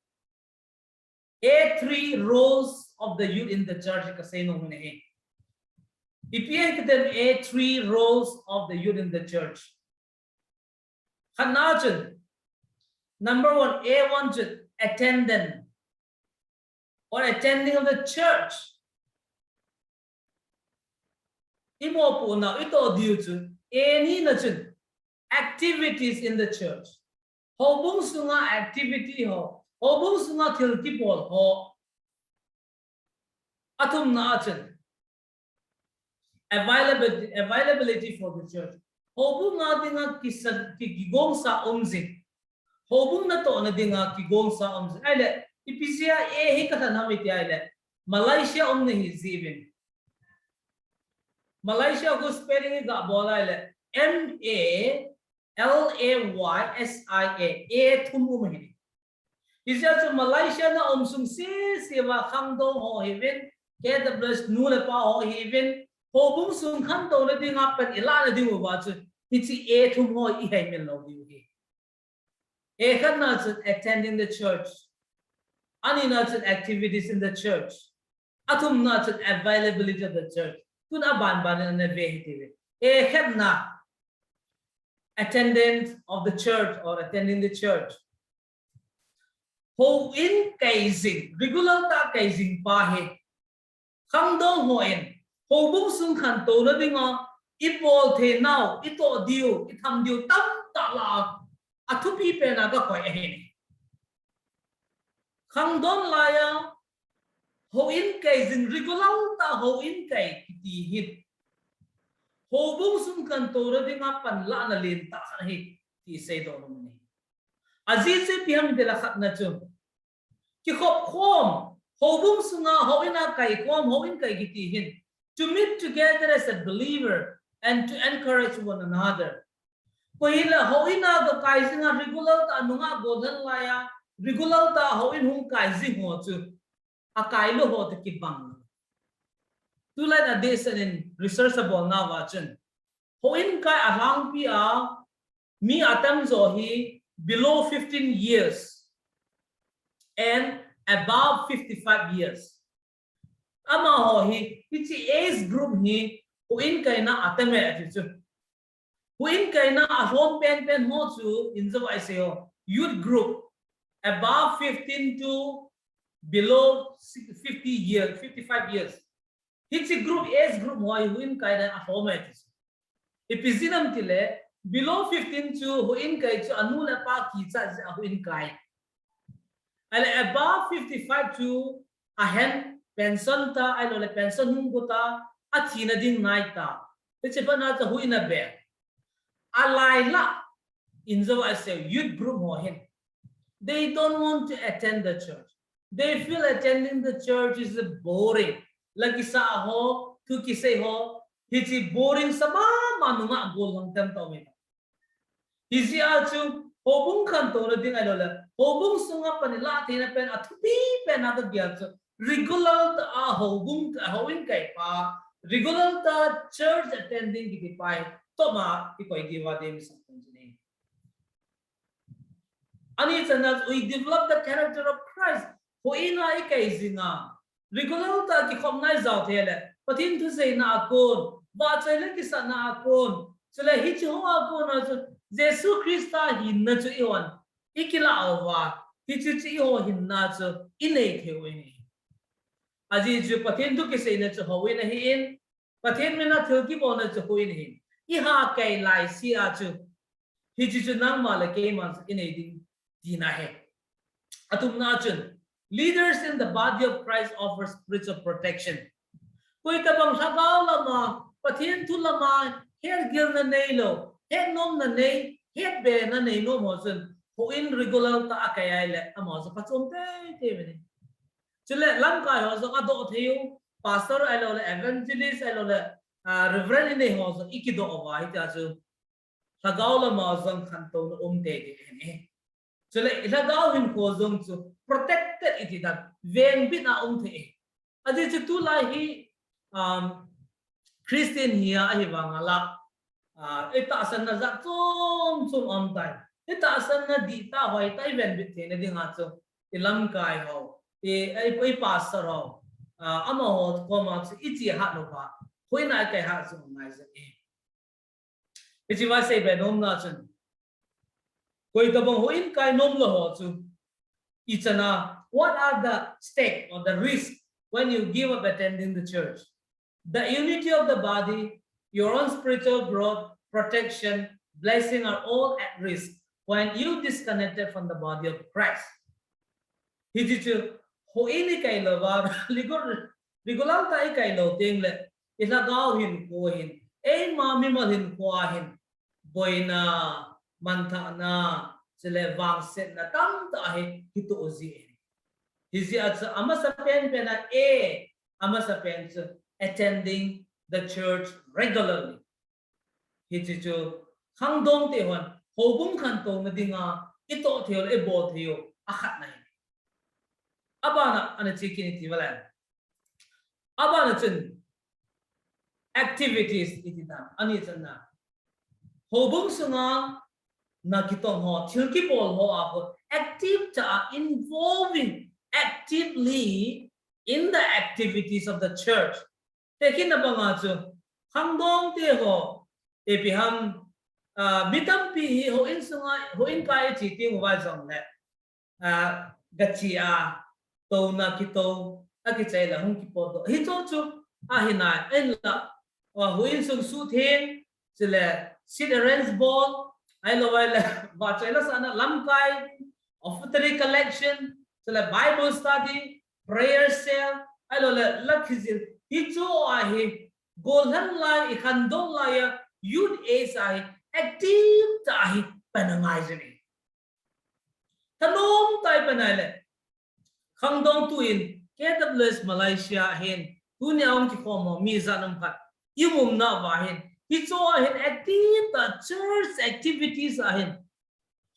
A three roles of the youth in the church kasei nom ahi. Ipi ahi kati em, A three roles of the youth in the church. Khatna chun, number one, A one chun, attendant or attending of the church. Imopohnau, itoh diu chu, A nina chun, activities in the church. Houbung sunga activity ho, houbung sunga thil kibol ho. Athumna a chun, availability, availability for the church. Houbung a dinga kisa, ki, kigongsa um jing. Houbung natohna dinga kigongsa um jing. Ahile, ipi jeh a A hi kalhen ham iti ahile, Malaysia umna hi jeh uvin. Malaysia khu spelling iga bol ahile, M A L A Y S I A, A thum um ahi. Hijeh chun Malaysia na um sung sese uva khangdong ho hiuvin, K W S nu le pa ho hiuvin, houbung sung khantouna dinga pan ilahna diu va chu, hiche A thum ho iheimil lou diu ahi. A khatna chun attending the church. Anina chun activities in the church. Athumna chun availability of the church. Tun aban ban in ana ve hite. A khatna, attendant of the church or attending the church. Houin kai jing, regular tah a kai jing pa hi. Khangdong hon, houbung sung khantouna dinga, ibol theinau, itoh diu, itham diu tamtah lah a, athupi pen a kakoi ahi. Khangdong laiya, houin kai jing, regular tah a houin kai kiti hi, houbung sung khantouna dinga panlahna lentah khat ahi, ti seidoh nom ahi. Ajeh chu ipi ham itile khatna chu, kikhop khom, houbung sunga houin a kai khom, houin kai kiti hin, to meet together as a believer and to encourage one another. Koi hile houin a kakai jinga regular tah a nungah gollhang laiya, regular tah a houin hung kai jing ho chu, akai lou ho toh kibang. Tulai a dehset in research abolnauva chun, houin kai alhangpi a mi atamjo hi below fifteen years and above fifty-five years. Amaho hi, hiche age group hi, houin kaina atam e ati chu. Houin kaina alhom penpen ho chu, ijat vang isei ho, youth group, above fifteen to below fifty years, fifty-five years. Hiche group, age group ho hi houin kaina alhom e ati chu. Ipi jeh ham itile, below fifteen chu houin kai chu anu le apa kichat jeh a houin kai. Ahile above fifty-five chu ahen pension ta, ahilouleh pension hung got a, athina ding ngai ta. Hiche phat a chu houin abeh. Alailah, ijat vang isei youth group ho hin, they don't want to attend the church. They feel attending the church is boring. La kisa ho, thu kisei ho, hiche boring sa mama nungah gollhang tam tah uve. Hijeh a chu, houbung khantouna ding ahilouleh, houbung sunga pan ilah theina pen athupi pen a kagel chu, regular ta a houbung, houin kai pa, regular ta church attending kiti pa hi, toma i koi diu va ding sa tun ni. Ani channa, we develop the character of Christ. Houin a i kai jing a, regular ta kikhopna i jao thei le, Pathen thu seina a kon, vahchoi le kisahna a kon, chule hiche ho a kon a chu Jesu Christa hinna chu i hon i kila uva, hiche chu i ho hinna chu i nei thei u ahi. Ajeh chu Pathen thu kiseina chu houin ahin, Pathen min a thil kibolna chu houin ahin, i ha kai lai sia chu, hiche chu nangma le keima chu i nei ding tina ahi. Athumna chun, leaders in the body of Christ offer spiritual protection. Koi tabang lhagao lama, Pathen thu lama, hetgilna neilou, hetnomna nei, hetbena neinom ho chun, houin regular ta a kai a ahile, amaho chu phachom teitei uve. Chule lamkai ho jong adoh thei u, pastor ahilou le, evangelist ahilou le, ah, reverend i nei ho jong i kidoh uva, hitia chu lhagao lama jong khantouna um teitei ahi. Chule i lhagao hinkho jong chu protected i ti dan, vengbit a um thei. Ajeh chu tulai hi, um, Christian hi a ahi vang a la, ah, i tahsanna jat chom chom um tai. I tahsanna dih ta, hoi ta, i vengbit theina dinga chu i lamkai ho, i, i, i pastor ho, ah, amaho koma chu i chi hat lou va, houin a i kai hat chu ngai jeng e. Hiche va seibe nomna chun, koi tabang houin kai nom lou ho chu, i channa, what are the stake or the risk when you give up attending the church? The unity of the body, your own spiritual growth, protection, blessing are all at risk when you disconnected from the body of Christ. Hiche chu, houin i kai lou va, regular, regular ta i kai lou teng le, i lhagao hinkho hin, eima mimal hinkho a hin, boina, manthahna, chule vangsetna tamtah hi, hi toh ji. Hijeh a chu, amasa pen pen a, e, amasa pen chu, attending the church regularly. Hiche chu khangdong te hon houbung khantouna dinga i toh thei u le i bol thei u akhatna ahi. Abana ana chekit in i ti uva le. Abana chun activities i ti dan, ani channa. Houbung sunga na kitong ho, thil kibol ho a ho active ta a, involving actively in the activities of the church. Tekhin na banga chu, khangdong te ho, ipi ham, ah, mi tampi hi houin sunga, houin kai a che teng uva jong le, ah, gache a, touna kitou, akichai la hung kipotdoh. Hicho chu, ahi nai, ahinla, ah, houin sung suhtheng, chule, seat arrange bol, ahilou ahile, vahchoi lasahna, lamkai, offertory collection, chule Bible study, prayer cell, ahilou le, la thijil. Hicho a hi, gollhang lai, i khangdong lai a, youth age a hi, active ta hi, pan angai jing e. Thanom ta i pan a le. Khangdong tu in, K W S Malaysia a hin, tuni a hung kikhom ho, mi jat um khat. I umna uva hin. Hicho a hin, active ta church activities a hin.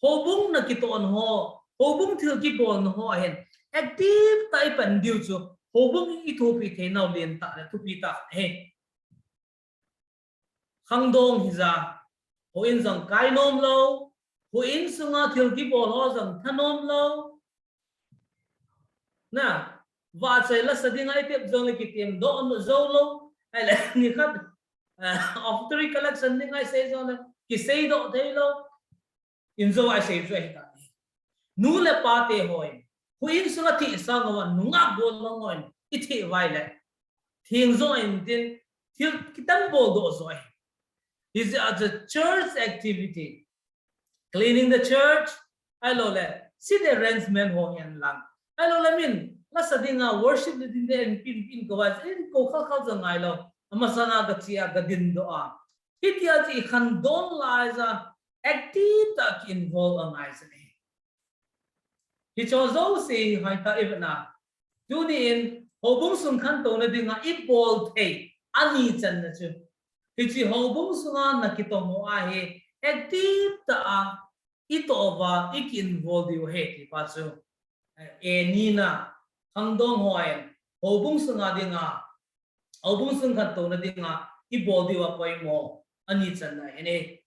Houbung na kitohna ho, houbung thil kibolna ho a hin, active ta i pan diu chu, houbung i thupi theinau lentah le thupi tah ahi. Khangdong hija, houin jong kai nom lou, houin sunga thil kibol ho jong thanom lou. Na, vahchoi lasa dinga i tep jong le kitemdoh jou lou, ahile nikhat, eh, offertory collection dinga i sei jong le kiseidoh thei lou. Injo a i sei chu ahi tai. Nu le pa te hon, houin sunga thihsa ngam a nungah gollhang hon i thei uva le, theng jo intin, thil kitam boldoh jo ahi. Hijeh a chu church activity, cleaning the church, ahilou le, seat arrangement ho hen lang. Ahilou le min, lasa dinga worship leader te in pin pin kou a, in kou khal khal jong ngai lou. Amasanga gache a, gadindoh a. Hitia chu i khangdong lai a, active ta ki involve angai jing e. Hicho jouse hi hoitah i vet na. Tuni in, houbung sung khantouna dinga i bol thei, ani channa chu. Hiche houbung sunga na kitong ho a hi, active ta a, i toh uva, i ki involve diu ahi ti pa chu. Eh, e nina, khangdong hon, houbung sunga dinga, houbung sung khantouna dinga ibol diu a poimo ani channa ahi.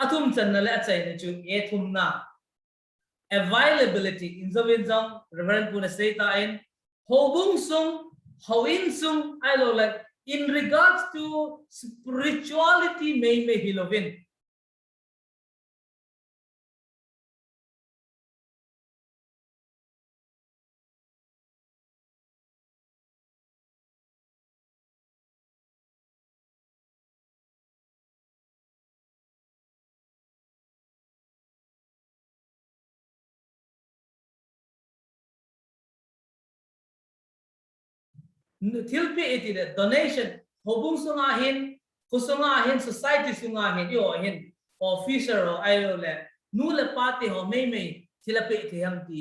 Athum channa le achaina chu, A thumna, availability. Injong injong Reverend Pu na seitan, houbung sung, houin sung, ahilou le, in regards to spirituality meimei hilouvin, thilpeh iti le donation, houbung sunga hin, khosunga hin, society sunga hin, eiho hin, officer ho ahilou le, nu le pa te ho meimei thil apeh thei ham ti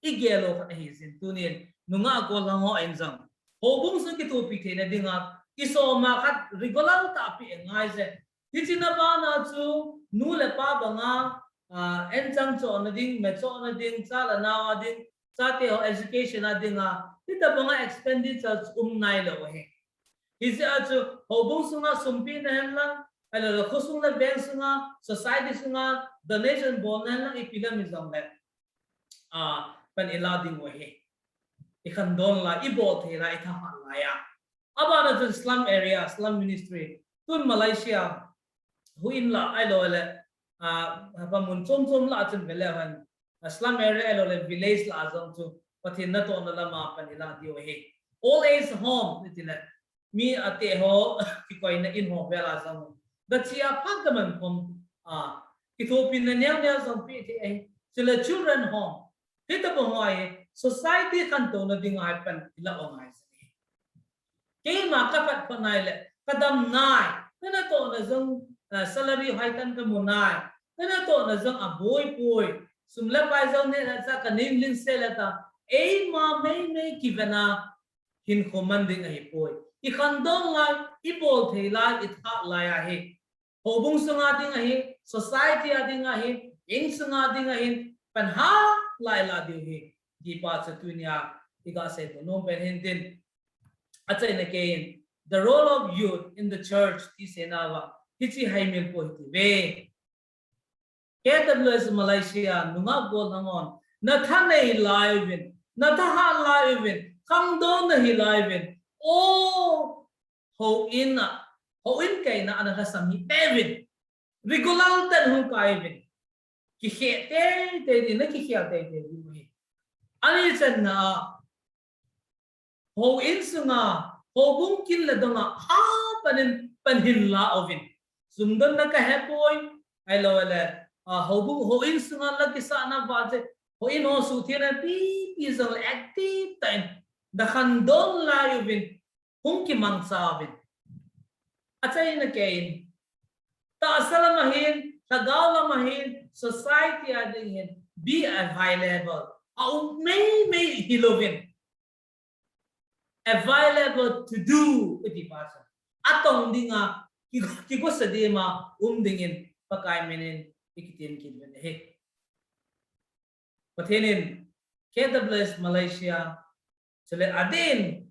hi igel u khat ahi jin, tunin nungah gollhang ho in jong houbung sung kithopi theina dinga isoma khat regular tah peh angai je. Hiche na bana chu nu le pa banga, ah, anchang chohna ding, me chohna ding, cha le nao a ding, chate ho education a dinga, hitabanga expenditure chu um nailou ahi. Hijeh a chu houbung sunga sum pehna henlang, ahilou le khosung le veng sunga, society sunga donation bolna henlang, ipi lam hijongle, ah, pan ila diu ahi. Ikhandon lai, ibol thei lai, ithahat lai a. Abana chun slum area, slum ministry. Tun Malaysia, houin lah, ahilou le, ah, hapa mun chom chom lah chun vele hen, ah, slum area ahilou le village lah jong chu Pathen natohna lama pan ila diu ahi. Old age home, iti le, mi ateh ho kikoina in ho vel a jong, gache a phat gaman khom, ah, kithopina neo neo jong peh thei ahi. Chule children home, hitabang ho hi society khantouna dinga hi pan ila u angai jin ahi. Keima kaphat phat nai le, kadam nai, kanatohna jong, ah, salary hoitah kamu nai, kanatohna jong aboi poi, sum le pai jong neh le chah kanei ling se le ta, eima meimei kivena hinkho man ding ahipoi. Ikhandon lai, ibol thei lai, ithahat lai ahi. Houbung sunga ding ahi, society a ding ahi, in sunga ding ahi, pan hat lai la diu ahi. Tipa chu tunia iga seidoh nom pen hintin. Achaina keiyin, the role of youth in the church ti seina uva, hiche haimil pou hite ve. K W S Malaysia, nungah gollhang hon, natha nei lai uvin, nathahat lai uvin, khangdong nahi lai uvin, o, houin a, houin kaina a nalhasam hi pe uvin, regular tah in hung kai uvin, kikhel teitei ding, nakikhel teitei diu ahi. Ani channa a, houin sunga, houbung kin le donga, ha, panin, pan hin la uvin. Sum donna kahe poi, ahilou le, ah, houbung, houin sunga la kisahna vaje, houin ho suhthengna pipi jong le active tah in, nakhangdong lai uvin, hung kimangcha uvin. Achaina keiyin, tahsa lama hin, lhagao lama hin, society a ding hin, be available. Aum meimei hilouvin, available to do, iti pa chu. Atong dinga, ki, kigosa dema um dingin, Pakai minin, ikitem kit uvin ahi. Pathen in K W S Malaysia, chule adeh in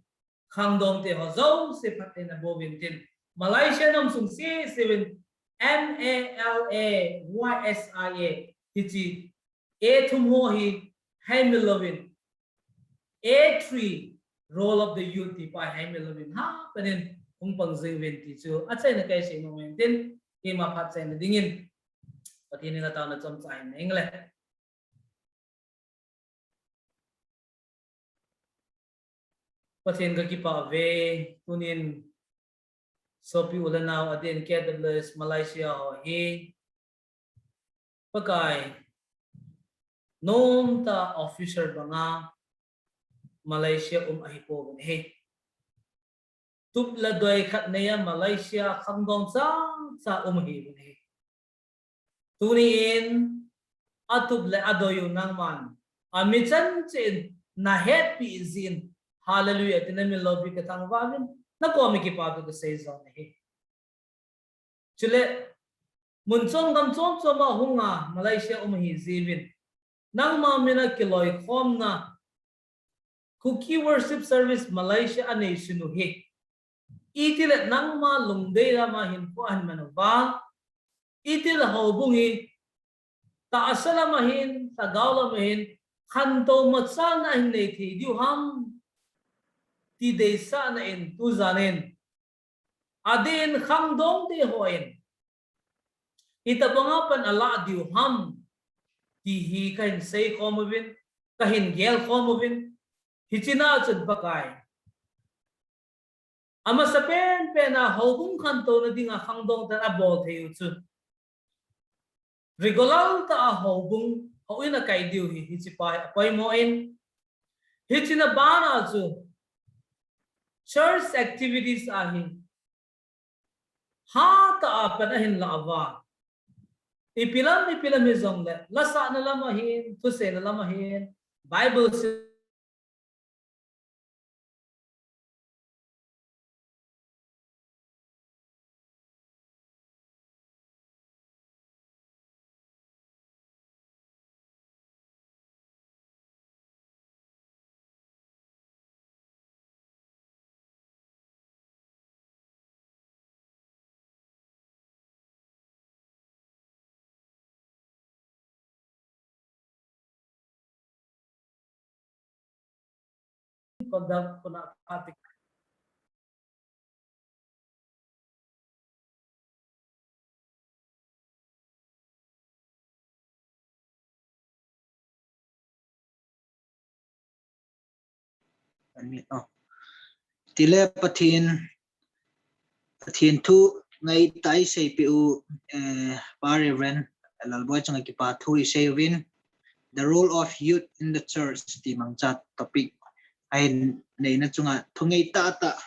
khangdong te ho jouse phatthei naboh uvin tin, Malaysia nam sung sese uvin M A L A Y S I A, hiche A thum ho hi haimil louvin, A three, role of the youth ti pa haimil louvin, ha, panin hung pang jing uvin ti chu achaina keiyin seinom uvin tin, keima phat chaina dingin Pathen in ataona chomcha hin nei inge. Pathen kakipah uve, tunin sopi u le nao adeh in K W S Malaysia ho hi, Pakai, nomtah officer banga Malaysia um ahipouvin ahi. Tup le doi khat neiya Malaysia khangdong chacha um ahiuvin ahi. Tunin, atup le adoi u nangman, ami chan chen nahetpi jin, hallelujah, tina min loupi kathangvah uvin, nakoma kipathu kasei jong ahi. Chule, mun chom gam chom choma hunga, Malaysia um ahi jiuvin, nangma mina kiloikhomna, Kuki Worship Service Malaysia anei sunu hi. Itile nangma lungdei lama hin kho ahin man uva. Itile houbung hi tahsa lama hin, lhagao lama hin, khantou machalna hin nei thei diu ham. Ti deisahna in tujan in. Adin khangdong te hon. Itobanga pan alah diu ham. Ti hi kahin seikhom uvin, kahin gelkhom uvin. Hichea chun Pakai. Amasapen pen a houbung khantouna dinga khangdong ten abol thei u chu. Regular tah a houbung, houin akai diu hi, hichepa hi apoimo in. Hichea bana chu church activities a hi. Hatah a pan ahin lah uva. Ipi lam, ipi lam hijongle, lasahna lama hin, thuseina lama hin, Bible Conduct kona kati. Ani, oh. Tile Pathen, Pathen thu ngaitah a isei peh u, eh, Pa Reverend Lalboi chunga kipa thu isei uvin, The Role of Youth in the Church ti mangcha topic ahin neina chunga thu ngaitah tah,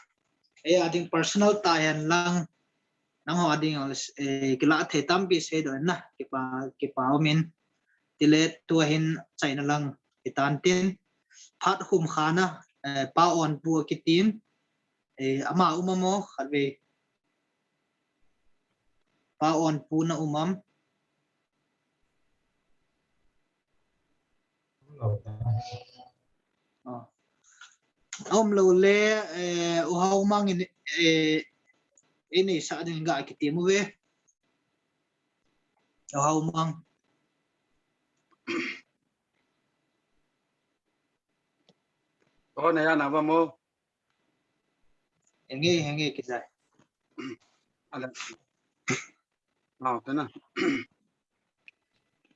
eh, ading personal tah hen lang, nangho ading, eh, kilah thei tampi seidoh na, kipa, kipa umin. Tile tua hin chaina lang hitan tin. Phat hum khana, eh, Pa Onpu akitin. Eh, ama um am o, khatvei. Pa Onpu na um am. Oh. Aum lou le, eh, U Haomang in, eh, ini sa ding ga kitim uve. U Haomang. Oh, na ya na ba mo? Henge, henge, kijai. Ala. Aw, tena.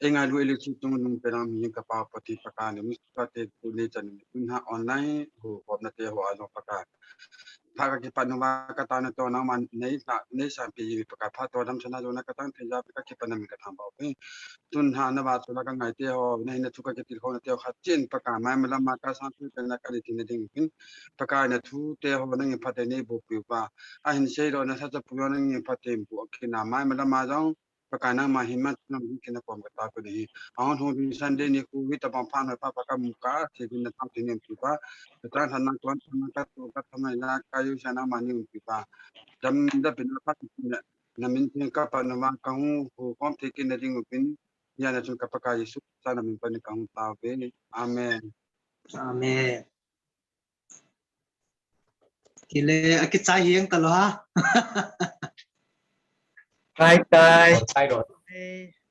Ei ngailu ei lungset chunga nung pelam hi ka Pa Pathen Pakai ni, mi sukha te tu le chan ni, tun ha online ho, hop na te ho a jong Pakai. Pha ka kipat nu va ka ta na to nangman nei sa, nei sa pi Pakai, pha to dam chana jong na ka tang thei ja ka kipat na mi ka thang ba pe. Tun ha na va chu la ka ngai te ho, na hin na thu ka kitil kho na te ho kha chin Pakai mai ma lam ma ka sang thu te na ka ni ti na ding pin. Pakai na thu te ho na ngi pha te nei bo pi pa. Ahin sei lo na sa cha pu na ngi pha te bu ki na mai ma lam ma jong. Pakai nangma hin man nang kina kom ka ta ko ni. Ahon hon Sunday ni khu hi tabang phan pa pa ka mu ka, thei din na tham thei nem tu pa. Ka tan han nang tuan tham ka tu ka tham na ka yu sa nangma ni tu pa. Dam da pin pa na, na min theng ka pa na ma ka hu hu kom thei kina ding u pin. Ya na chun ka Pakai Jesu sa na min pa ni ka hu ta ve. Amen. Amen. Kile, akichai hiang ta lo ha. Tai, tai.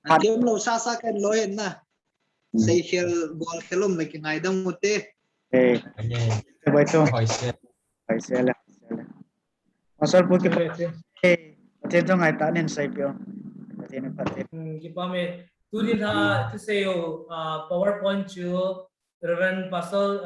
Atem lo sa sa kan lo hen na. Hmm. Sei khel, bol khel um le kingaidam u te. Eh. Bai to. Bai se le. Pasal pu ki. Eh. Pathen thangvah in sei peh o. Pathen phatthei. Hmm, kipa me. Tunin ha, tu sei o, ah, PowerPoint chu, Reverend Pastor,